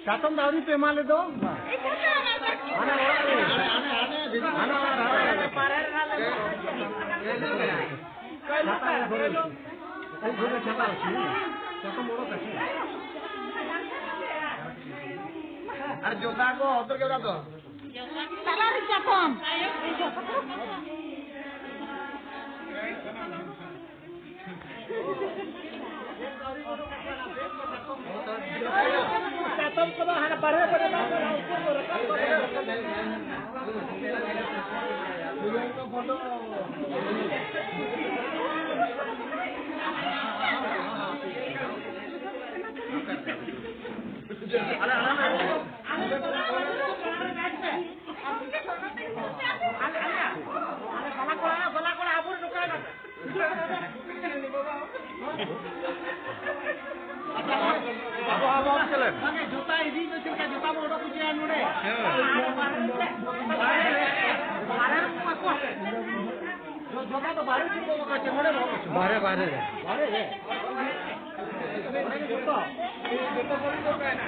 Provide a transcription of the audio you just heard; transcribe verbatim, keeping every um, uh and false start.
ᱪᱟᱛᱚᱢ ᱫᱚ ᱟᱹᱣᱨᱤ ᱯᱮ ᱮᱢᱟ ᱞᱮᱫᱚ? ᱦᱟᱱᱟ ᱚᱲᱟᱜ ᱨᱮ᱾ ᱦᱟᱱᱟ ᱚᱲᱟᱜ ᱨᱮ᱾ ᱦᱟᱱᱟ ᱚᱲᱟᱜ ᱨᱮ᱾ ᱟᱨ ᱡᱚᱛᱟ ᱠᱚ ᱦᱚᱛᱚᱨ ᱠᱮᱫᱟ ᱛᱚ? ᱛᱟᱞᱟᱨᱮ ᱪᱟᱛᱚᱢ᱾ ᱪᱟᱛᱚᱢ ᱠᱚᱫᱚ ᱦᱟᱱᱟ ᱵᱟᱨᱦᱮ ᱠᱚᱨᱮ ᱵᱟᱝ ᱠᱟᱱᱟ, ᱩᱱᱠᱩ ᱠᱚ ᱨᱟᱠᱟᱵ ᱠᱚ᱾ ᱟᱵᱚ, ᱟᱵᱚ ᱪᱮᱞᱮ? ᱵᱟᱝ, ᱡᱩᱛᱟ ᱤᱫᱤ ᱫᱚ ᱪᱮᱫ ᱞᱮᱠᱟ? ᱡᱩᱛᱟ ᱵᱚ ᱚᱰᱚᱠ ᱦᱚᱪᱚᱭᱟ ᱱᱚᱰᱮ᱾ ᱦᱮᱸ᱾ ᱵᱟᱦᱨᱮ ᱨᱮ ᱵᱟᱠᱚ ᱦᱚᱪᱚ᱾ ᱡᱩᱛᱟ ᱫᱚ ᱵᱟᱦᱨᱮ ᱪᱮᱫ ᱠᱚ ᱵᱟᱠᱚ ᱦᱚᱪᱚ, ᱱᱚᱰᱮ ᱵᱟᱠᱚ ᱦᱚᱪᱚ᱾ ᱵᱟᱦᱨᱮ, ᱵᱟᱦᱨᱮ ᱨᱮ᱾ ᱵᱟᱦᱨᱮ ᱨᱮ? ᱱᱚᱰᱮ ᱜᱮ ᱡᱚᱛᱚ? ᱡᱚᱛᱚ ᱠᱚ ᱩᱰᱩᱠ ᱠᱟᱭ ᱱᱟ᱾